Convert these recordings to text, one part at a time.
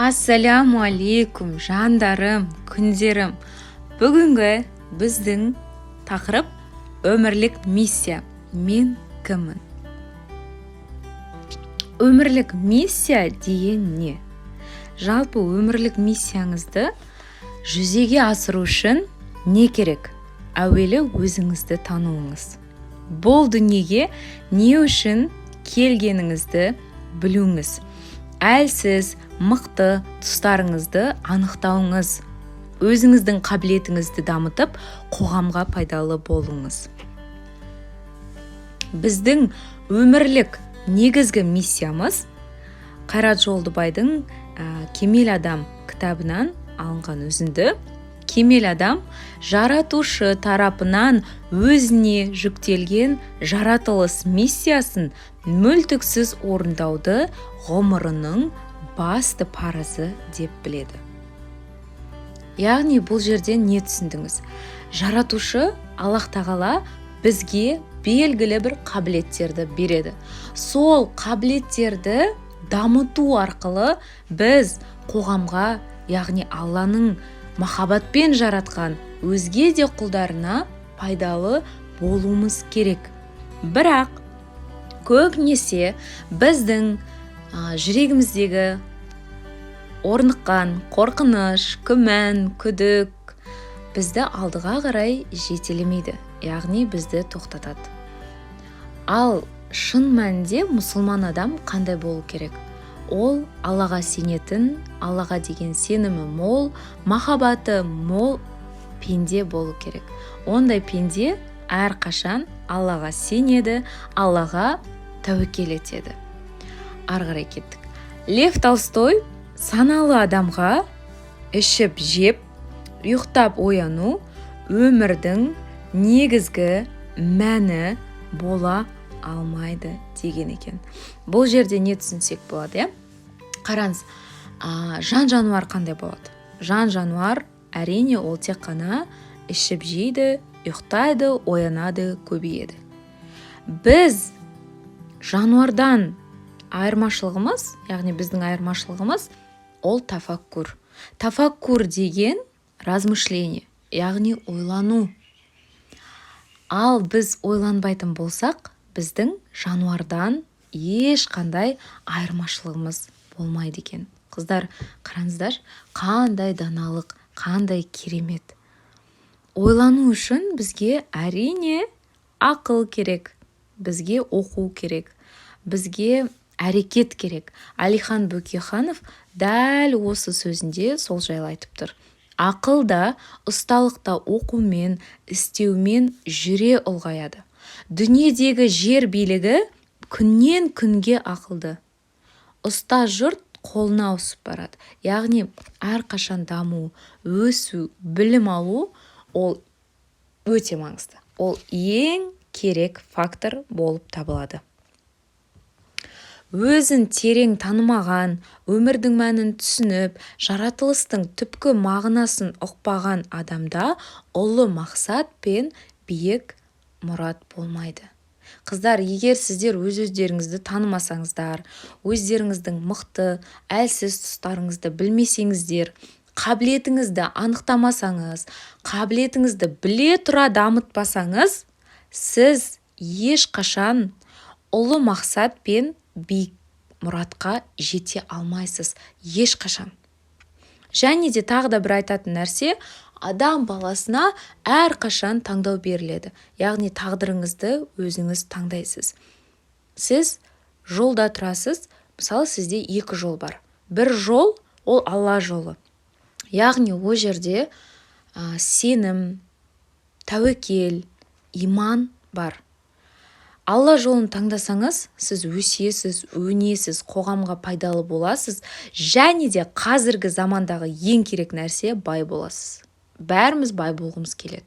Ассаляму алейкум, жандарым, күндерім! Бүгінгі біздің тақырып: өмірлік миссия. Мен кіммін? Өмірлік миссия деген не? Жалпы, өмірлік миссияңызды жүзеге асыру үшін не керек? Әуелі өзіңізді тануыңыз, бұл дүниеге не үшін келгеніңізді білуіңіз, әлсіз, мықты тұстарыңызды анықтауыңыз, өзіңіздің қабілетіңізді дамытып, қоғамға пайдалы болуыңыз. Біздің өмірлік негізгі миссиямыз, Қайрат Жолдыбайдың «Кемел адам» кітабынан алынған үзінді: «Кемел адам жаратушы тарапынан өзіне жүктелген жаратылыс миссиясын мүлтіксіз орындауды ғұмырының басты парызы деп біледі». Яғни бұл жерден не түсіндіңіз? Жаратушы Аллах Тағала бізге белгілі бір қабілеттерді береді. Сол қабілеттерді дамыту арқылы біз қоғамға, яғни Алланың махаббатпен жаратқан өзге де құлдарына пайдалы болуымыз керек. Бірақ көбінесе біздің жүрегіміздегі орныққан қорқыныш, күмән, күдік бізді алдыға қарай жетелемейді, яғни бізді тоқтатады. Ал шын мәнінде мұсылман адам қандай болу керек? Ол Аллаға сенетін, Аллаға деген сенімі мол, махаббаты мол пенде болу керек. Ондай пенде әрқашан Аллаға сенеді, Аллаға тәуекел етеді. Ары қарай кеттік. Лев Толстой: «Саналы адамға ішіп жеп, ұйықтап ояну өмірдің негізгі мәні бола алмайды», — деген екен. Бұл жерде не түсінсек болады, иә? Қараңыз, жан жануар қандай болады? Жан жануар, әрине, ол тек қана ішіп жейді, ұйықтайды, оянады, көбейеді. Біз жануардан айырмашылығымыз, яғни біздің айырмашылығымыз, ол тафаккур. Тафаккур деген — размышление, яғни ойлану. Ал біз ойланбайтын болсақ, біздің жануардан ешқандай айырмашылығымыз болмайды екен. Қыздар, қараңыздаршы, қандай даналық, қандай керемет! Ойлану үшін бізге, әрине, ақыл керек, бізге оқу керек, бізге әрекет керек. Әлихан Бөкейханов дәл осы сөзінде сол жайлы айтып тұр: «Ақыл да, ұсталық та оқумен, істеумен жүре ұлғаяды. Дүниедегі жер билігі күннен күнге ақылды, ұста жұрт қолына ауысып барады». Яғни әрқашан даму, өсу, білім алу — ол өте маңызды, ол ең керек фактор болып табылады. Өзін терең танымаған, өмірдің мәнін түсініп, жаратылыстың түпкі мағынасын ұқпаған адамда ұлы мақсат пен биік мұрат болмайды. Қыздар, егер сіздер өз өздеріңізді танымасаңыздар, өздеріңіздің мықты, әлсіз тұстарыңызды білмесеңіздер, қабілетіңізді анықтамасаңыз, қабілетіңізді біле тұра дамытпасаңыз, сіз ешқашан ұлы мақсат пен биік мұратқа жете алмайсыз ешқашан. Және де тағы да бір айтатын нәрсе: адам баласына әрқашан таңдау беріледі, яғни тағдырыңызды өзіңіз таңдайсыз. Сіз жолда тұрасыз, мысалы, сізде екі жол бар. Бір жол — ол Алла жолы, яғни ол жерде сенім, тәуекел, иман бар. Алла жолын таңдасаңыз, сіз өсесіз, өнесіз, қоғамға пайдалы боласыз және де қазіргі замандағы ең керек нәрсе — бай боласыз. Бәріміз бай болғымыз келеді.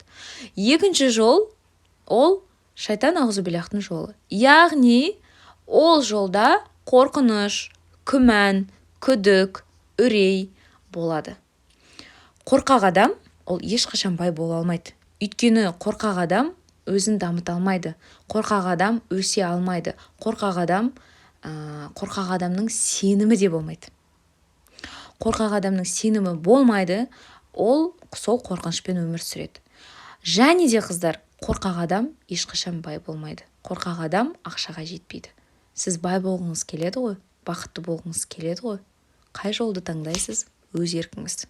Екінші жол — ол шайтан ағузубиллахтың жолы, яғни ол жолда қорқыныш, күмән, күдік, үрей болады. Қорқақ адам ол ешқашан бай бола алмайды, өйткені қорқақ адам өзін дамыта алмайды, қорқақ адам өсе алмайды, қорқақ адамның сенімі де болмайды. Қорқақ адамның сенімі болмайды, ол сол қорқынышпен өмір сүреді. Және де, қыздар, қорқақ адам ешқашан бай болмайды, қорқақ адам ақшаға жетпейді. Сіз бай болғыңыз келеді ғой, бақытты болғыңыз келеді ғой. Қай жолды таңдайсыз, өз еркіңіз.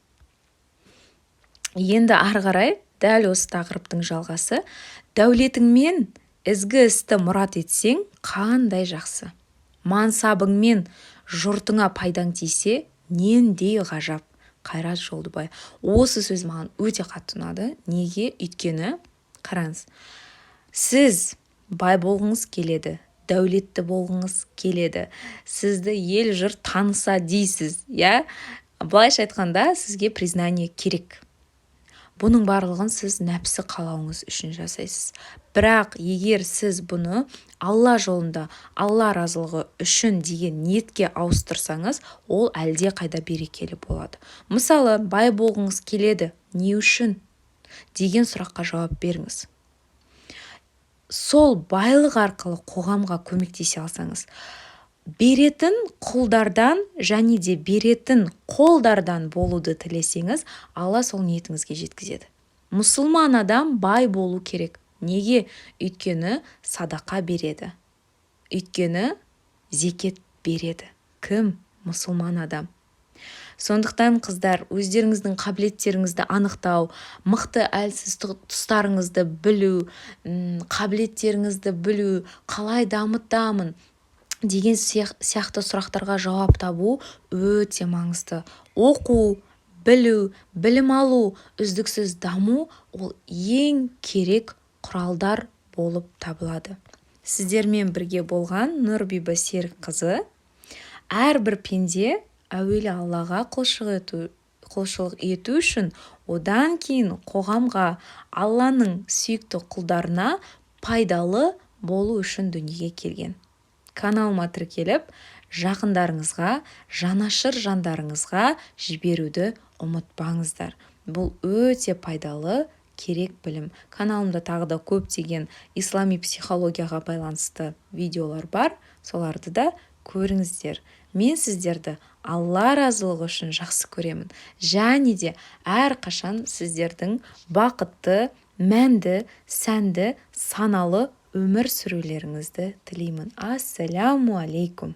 Енді ары қарай дәл осы тақырыптың жалғасы. Дәулетіңмен ізгі істі мұрат етсең, қандай жақсы! Мансабыңмен жұртыңа пайдаң тисе, нендей ғажап! Қайрат Жолдыбай. Осы сөз маған өте қатты ұнады. Неге? Өйткені қараңыз, сіз бай болғыңыз келеді, дәулетті болғыңыз келеді, сізді ел жұрт таныса дейсіз, иә? Былайша айтқанда, сізге признание керек. Бұның барлығын сіз нәпсі қалауыңыз үшін жасайсыз. Бірақ егер сіз бұны Алла жолында, Алла разылығы үшін деген ниетке ауыстырсаңыз, ол әлде қайда берекелі болады. Мысалы, бай болғыңыз келеді, не үшін деген сұраққа жауап беріңіз. Сол байлық арқылы қоғамға көмектесе алсаңыз, беретін құлдардан және де беретін қолдардан болуды тілесеңіз, Алла сол ниетіңізге жеткізеді. Мұсылман адам бай болу керек. Неге? Өйткені садақа береді, өйткені зекет береді. Кім? Мұсылман адам. Сондықтан, қыздар, өздеріңіздің қабілеттеріңізді анықтау, мықты, әлсіз тұстарыңызды білу, қабілеттеріңізді білу, қалай дамытамын деген сияқты сұрақтарға жауап табу өте маңызды. Оқу, білу, білім алу, үздіксіз даму – ол ең керек құралдар болып табылады. Сіздермен бірге болған Нұрбибі Серікқызы. Әрбір пенде әуелі Аллаға құлшылық ету үшін, одан кейін қоғамға, Алланың сүйікті құлдарына пайдалы болу үшін дүниеге келген. Каналыма тіркеліп, жақындарыңызға, жанашыр жандарыңызға жіберуді ұмытпаңыздар. Бұл өте пайдалы, керек білім. Каналымда тағы да көптеген ислами психологияға байланысты видеолар бар, соларды да көріңіздер. Мен сіздерді Алла разылығы үшін жақсы көремін және де әрқашан сіздердің бақытты, мәнді, сәнді, саналы өмір сүрулеріңізді тілеймін. Ассаляму алейкум.